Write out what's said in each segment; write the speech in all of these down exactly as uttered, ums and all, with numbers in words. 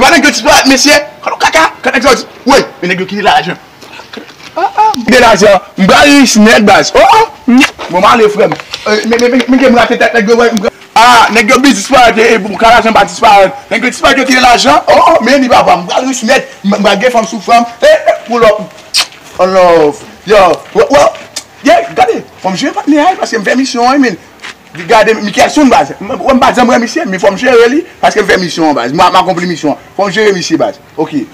Pa nèg yo disparèt, mesye. Kòlò kaka, kòlò nèg yo di, woy, men nèg yo kite lajan. Ah, ah, m kite lajan. M pral rich nèt, baz. Oh, oh. Bon, m ale, frè m. Eh, men, men, men, men, men, m rate tèt nèg yo, wè, m pran. Ah, nèg yo biznis disparèt, e, e, bon, ka lajan pa disparèt. Nèg yo disparèt, yo kite lajan. Oh, oh, men li papa, m pral rich nèt. M, m pral gen fanm sou fanm. Eh, eh, pull up. One love. Yo, wè, wè. Yeah, gade, fò m jere patnè a, paske m fè misyon an, men. Gade, Mickelson, baz. M, m, m pa janm wè misye, men fò m jere li, paske m fè misyon an, baz. M, m akonpli misyon an. Fò m jere misye, baz. Ok.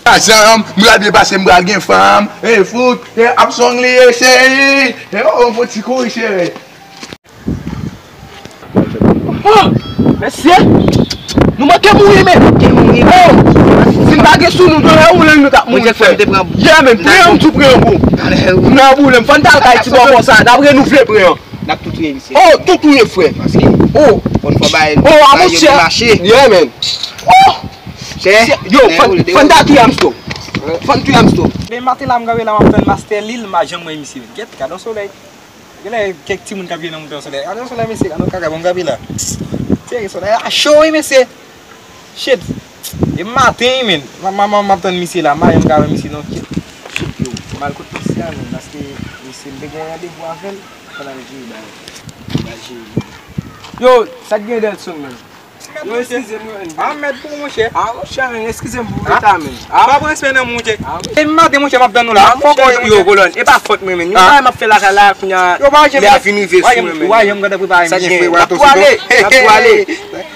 Lajan, m pral byen pase, m pral gen fanm. Hey, fout, hey, ap song li ye, cheri. Hey, oh, oh, fò ti kouri, cheri. Oh, mesye, nou manke mouri, men. Manke mouri, oh, si n pa gen sou nou, nou wè ou menm nou t ap mouri, frè. Yeah, men, pran yon tou, pran yon gwo. Nou nan boule, fò n t al kay ti bò konsa, n ap renouvle pran. N ap tou touye misye. Oh, tou touye, frè. Paske oh, fò n fò bay, oh, a bay yo monchè. Mache. Yeah, man. Oh, chè, yo, fò n, fò n ta touye Amsto. Fò n touye Amsto. Men maten la, m kanpe la, m ap tann Master Lil, m pa janm wè misye. Gèt, gade yon solèy. Genlè kèk timoun k ap jwe nan montè solèy. Gade yon solèy, mesye, gade yon kaka, bon, gade la. Serye, solèy la cho, wi, mesye. Shit. E maten, wi, men. M, m, m, m ap tann misye la, m pa janm ka wè misye non. Shit, shit, yo. M al kot misye a, men, paske misye, m te gen yon randevou avè l. Fò n al jere bagay. N al jere. Yo, sa k gen, Delson, men? Yo, eskize m, yo, N B. Ah, mèd pou ou, monchè. Ah, monchè, men, eskize m pou reta, men. Ah. Pa pran respè nan mwen, monchè. Ah, monchè. E maten, monchè, m ap tann ou la. Ah, fòk monchè, yo, monchè. Kolòn, e pa fòt mwen, men. Yo, ah, bagay m ap fè lakay la, kounye a, lè a fin rive sou mwen, men. Ou pa janm kontan prepare, monchè. Sa k gen, frè, n ap tou ale, n ap tou ale.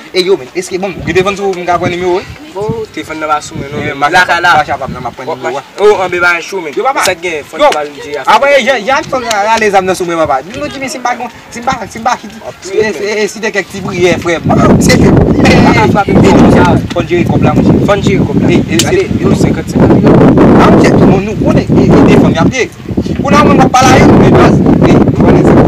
E yo, men, èske, bon, ou gen telefòn sou ou, m ka pran nimewo, wi? Bon, telefòn nan pa sou mwen, non, men. Lakay la. Mache a pap nan, m ap pran nimewo a. Oh, anbe bagay cho, men. Yo, papa. Sa k gen, fò n pral jere afè. Apre, Jan, Jan, fò n rale zam nan sou mwen, papa. Di nou, di, men, si m pa gen Si m pa, si m pa kite, e, e, e, si te kèk ti priyè, frè m. Se ke, e, e, e, fò n jere kòb la, monchè. Fò n jere kòb la. E, e, gade, yo senkant senkant yo. A, monchè, tout moun nou konnen, e, e, de fanm y ap ye. Kounye a, moun ap pale a yo, men baz, e, nou konnen sa, e,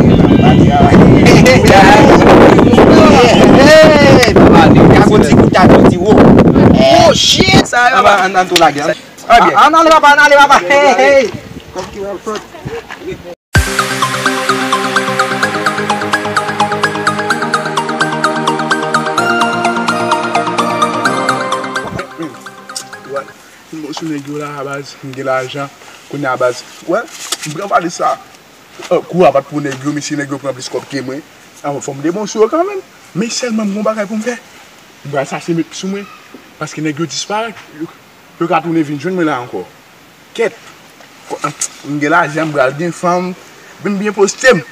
e, papa, de fò ti kout a di wo. Oh, shit, sa yo. Ann, ann, ann tou lage, ann. Ann ale, papa, ann ale, papa. Hey, hey. Kòb ki pral sot. Wè, m bon sou nèg yo la, baz, m gen lajan, kounye a, baz. Wè, m pran valiz sa. Kou a pa t pou nèg yo, mesye, nèg yo pran plis kòb ke mwen. Fò m de bon sou yo kanmenm. Men sèlman m gon bagay pou m fè. M pral chache met sou mwen, paske nèg yo disparèt. Yo ka tounen vin jwenn mwen la ankò. Kèt. M gen lajan, m pral gen fanm. Vin byen poste m.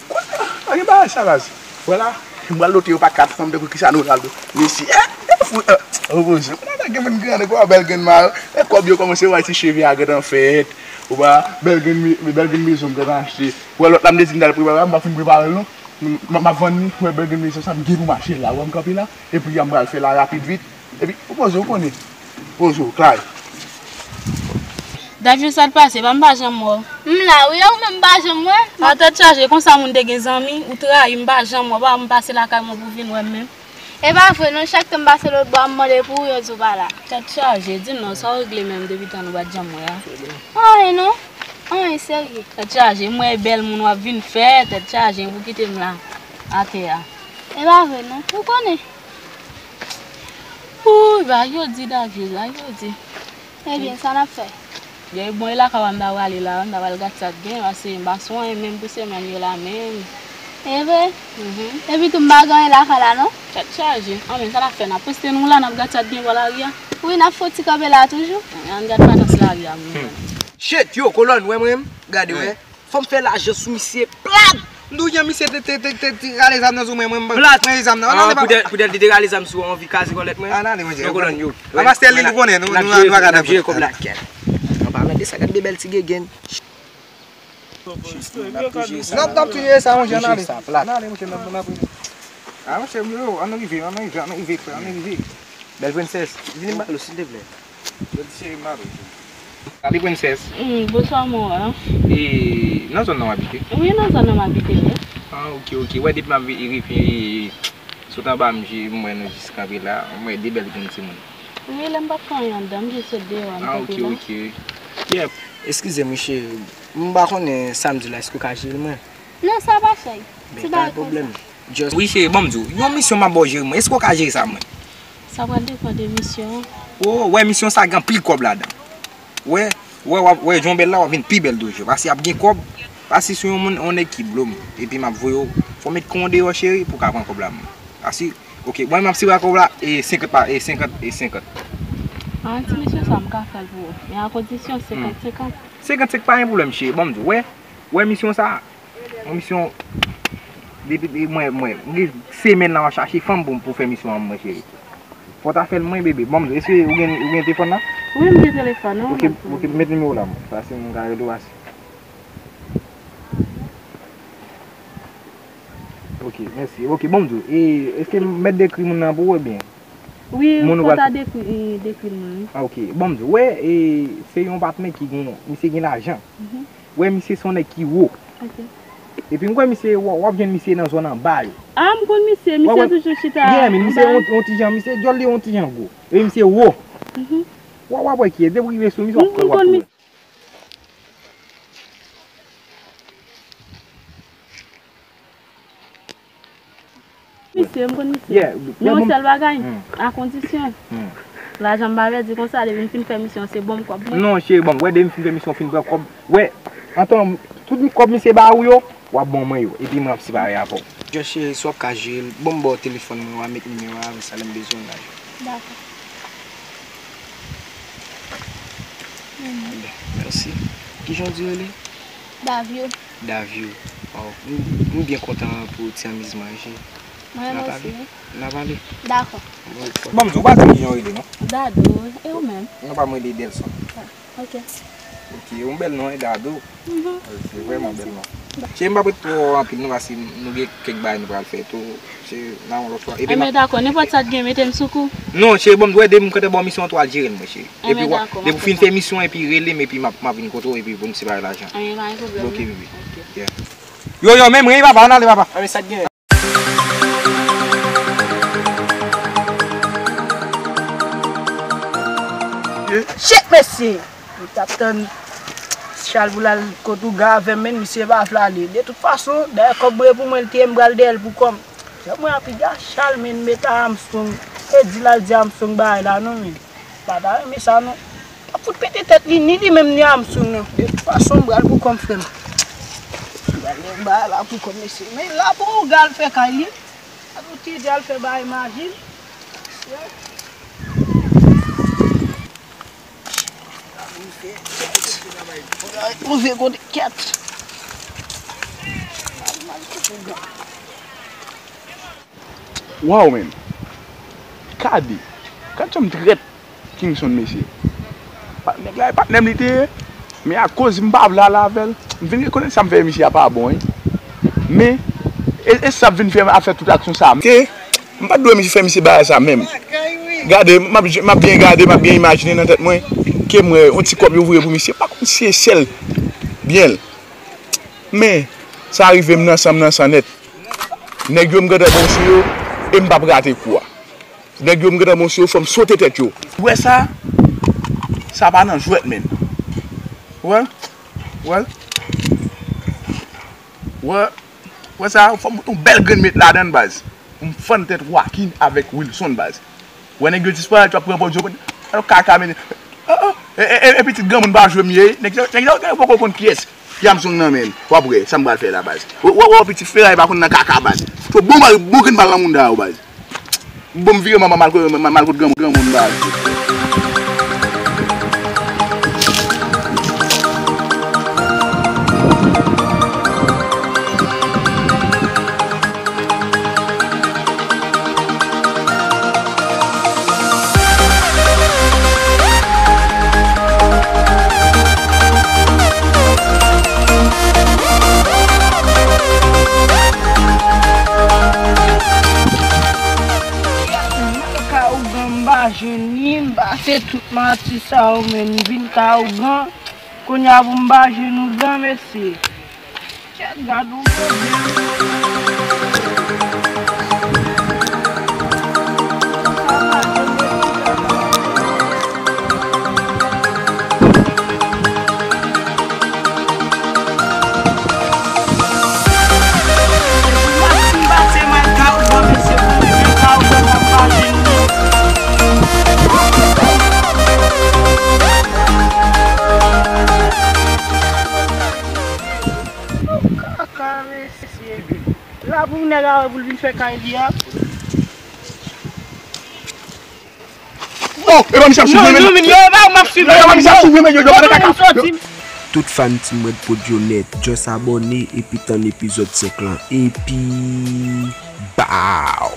Kounye a, pa gen bagay sa, baz. Vwala. M pral lote yo pa kat fanm tankou Cristiano Ronaldo. Messi. Eh, eh, fou, eh, opoze. Kounye a, gen moun grande, kwa, bèl grenn mari. E kòb yo kòmanse wè ti cheve a gentan fèt. Ou pa, bèl grenn me-, bèl grenn mezon m gentan achte. Wè lòt la, m te di m t al prepare, m pa fin prepare l non. M, m, m ap vann li, wè bèl grenn mezon sa, m gen pou m achte l la. Wè m kanpe la, e pri a m pral fè la rapid vit. Epi, ou poze, ou konnen. Poze w, klay. Davyo, sa t pase? Pa m pa janm wè w. M la, wi, ou menm m pa janm wè. A tèt chaje, konsa moun te gen zanmi, ou trayi m, m pa janm wè w, pa m pase lakay mwen pou w vin wè m menm. E pa vre non, chak tan m pase lòt bò a, m mande pou ou, yo di w pa la. Tèt chaje, di m non, sa w regle menm depi tan nou pa t janm wè a? Anyen non, anyen serye. Tèt chaje, m wè e bèl moun w ap vin fè, tèt chaje, pou kite m la, atè a. E pa vre non, ou konnen. Wouy, bagay yo di Davyo, bagay yo di. Ebyen, sa n ap fè? Byen, bon, e lakay w a m ta prale la, m ta pral gad sa k gen, paske m pa swen menm pou semèn yo la menm. E vre? Mhm. Epi tou, m pa gen anyen lakay la, non? Tèt chaje. Anben, sa n ap fè? N ap poste nou la, n ap gad sa k gen bò lari a? Wi, n ap fè yon ti kanpe la toujou. Ann gad padans lari a, moun. Shit, yo, kolòn, wè mwen menm? Gade, wè. Fò m fè lajan sou misye, plat! M di w jan misye te, te, te, te, te rale zam nan sou mwen, mwen, mwen, plat! Mwen zam nan. An, pou dèl, pou dèl li te rale zam sou anvi kaze kòlèt mwen. An ale, monchè. Yo, kolòn, yo. Ann Master Lil, ou konnen, nou, nou, nou al gade. N ap jere kòb la. An palan de sa, gad de bèl ti gegen. N ap, n ap tou jere sa, monchè, ann ale. Ann ale, monchè, n ap, n ap. A, monchè, yo, ann rive, ann rive, ann rive, frè, ann rive. Bèl prensès, vini m pale w, silteplè. Jodi cheri m pale w. Salut, prensès. Mm, bonswa, amor. E, nan zòn nan w abite? Wi, nan zòn nan m abite, wi. Ah, ok, ok. Wè, depi m ap rive, sot anba m, je, m wè nou jis kanpe la. M wè de bèl grenn timoun. Wi, lè m p ap fè anyen anndan, m jis sot deyò a, m kanpe la. Ah, ok, ok. Yep. Eskize m, wi, cheri. M pa konnen sa m di la, èske w ka jere l mwen? Non, sa pa fèy. Ti bagay konsa. Wi, cheri, ban m di w. Yon misyon m ap ba w jere mwen. Èske w ka jere sa mwen? Sa pral depann de misyon an. O, wè, misyon sa gen anpil kòb ladan. Wè, wè, w ap, wè, jan w bèl la, w ap vin pi bèl toujou. Paske ap gen kòb, paske sou yon moun, yon nèg ki blo m, epi m ap voye w, fò w met kò w deyò, cheri, pou w ka pran kòb la. Paske, oke, mwen, m ap sipare kòb la, e senkant pa, e senkant, e senkant. An, ti misyon sa, m ka fè l pou ou. Men a kondisyon senkant senkant. Senkant senkant pa gen pwoblèm, cheri. Bon, m di w, wè, wè, misyon sa, yon misyon, depi, depi mwen, mwen, m gen semèn la, w ap chache fanm pou, pou fè misyon an, mwen, cheri. Fò w ta fè l mwen, bebe. Bon, èske ou gen, ou gen telefòn nan? Wi, m gen telefòn nan. Oke, oke, met nimewo w la, mwen. Sa se mwen ka rele w ase. Oke, mèsi. Oke, bon, m di w, e, èske m mèt dekri moun nan pou ou, ebyen? Wi, fò w ta dekri, e, dekri moun, wi. Ah, oke. Bon, m di w, wè, e, se yon patnè ki gen, misye gen lajan. Mhm. Wè, misye se yon nèg ki wo. Ok. Epi m kwè misye, w, w ap jwenn misye nan zòn anba yo. Ah, m konn misye, misye toujou chita anba. Yeah, men misye yon, yon ti jan, misye djòl li yon ti jan gwo. E misye wo. Mhm. W, w ap wè kiyès, depi w rive sou misye, w ap, w ap wè. Misye, m konn misye. Yeah, men yon sèl bagay, a kondisyon. Lajan m pa pèdi konsa, depi m fin fè misyon, se bon m kòb mwen. Non, cheri, bon, wè, depi m fin fè misyon, fin pran kòb. Wè, antan, tout kòb misye ba ou yo, w ap ban mwen yo, epi mwen ap sipare avè w. Jòj, cheri, si w ap ka jere l, bon, m ba w telefòn mwen, w a met nimewo a, avè sa lè m bezwen l la. Dakò. Mèsi. Kijan w di w rele? Davio. Davio. Oh, m, m byen kontan pou ti amizman an, cheri. Mwen osi. N a pale? N a pale? Dakò. Bon, m di w pa di m kijan w rele, non? Dadou, e ou menm? Non, pa m rele Delson. Ah, ok. Ok, yon bèl non, wi, Dadou. Mhm. Se vrèman bèl non. Cheri, m p ap ret twò anpil non, paske nou gen kèk bagay nou pral fè tou. Se nan yon lòt fwa. Epi m ap... Enben dakò, nenpòt sa k gen, mete m sou kou. Non, cheri, bon, m dwe de m kontan ba w misyon an tou, al jere l mwen, cheri. Epi w ap, depi w fin fè misyon an, epi rele m, epi m ap, m ap vin kote w, epi pou n sipare lajan. Enben pa gen pwoblèm. Ok, bebe. Ok. Yeah. Yo, yo, men mwen, papa, ann ale, papa. Enben sa k gen. Shit, mesye! M t ap tann Chal pou l al kot Ougan avè m, men misye pa vle ale. De tout fason, dèyè kòb mwen pou mwen, l te ye m pral dèyè l pou kò m. Jan mwen ap piga Chal, men m met a Armstrong. E di l al di Armstrong bagay la non, men. Pa ta renmen sa non. L ap fout pete tèt li, ni li menm, ni Armstrong nan. De tout fason, m pral pou kò m, frè m. M pral lè bagay la pou kò m, mesye. Men la pou Ougan al fè kay li. Sa nou te di al fè bagay maji l. Rive kote kèt. Waw, men. Gade. Gad jan m trèt. Kingson, mesye. Patnè m la, e patnè m li te ye. Men akoz m pa vle ale avè l, m vin rekonèt sa m fè misye a pa bon, wi. Men, e, e sa k vin fè m ap fè tout aksyon sa a. Ke m pa t dwe misye fè misye bagay sa menm. Gade, m ap, m ap byen gade, m ap byen imajine nan tèt mwen, ke m wè yon ti kòb yo voye pou misye, pa konn si se sèl byen l. Men, sa rive m nan san, m nan san nèt. Nèg yo m gentan bon sou yo, e m p ap rate kou a. Nèg yo m gentan bon sou yo, fò m sote tèt yo. Ou wè sa? Sa pa nan jwèt, menn. Ou wè? Ou wè? Ou wè? Ou wè sa? Fò m fout yon bèl grenn met ladan l, baz. Pou m fann tèt Joaquin avèk Wilson, baz. Wè nèg yo disparèt, yo ap pran pòz yo, yo kaka, menn. Oh, oh. E, e, e, e pitit granmoun pa jwe m ye. Nèg yo, nèg yo, nèg yo poko konn kiyès ki Armstrong nan men l. W ap wè sa m pral fè la, baz. Wè, wè, wè, pitit feray pa konn nan kaka, baz. Fò bon, bal, bon grenn bal nan moun da yo, baz. Bon, m vire manman mal, mal, mal kot gran, granmoun, baz. Ka ougan m pa jwenn li, m pase tout mati sa yo, men m vin ka ougan. Kounye a pou m pa jwenn ougan, mesye. Kèt, gad yon pwoblèm. Kare se la pou nèg a wè pou l vin fè kay li a. Oh, e pa m chap swiv Non, mwen non, menm. men yo, e pa ou m ap swiv Yo, yo, m ap chap swiv mwen menm, yo, yo, yo, Yo, yo, yo, soti. Tout fan Team Red Pod yo nèt, just abòne epi tann epizòd senk lan. Epi, bow!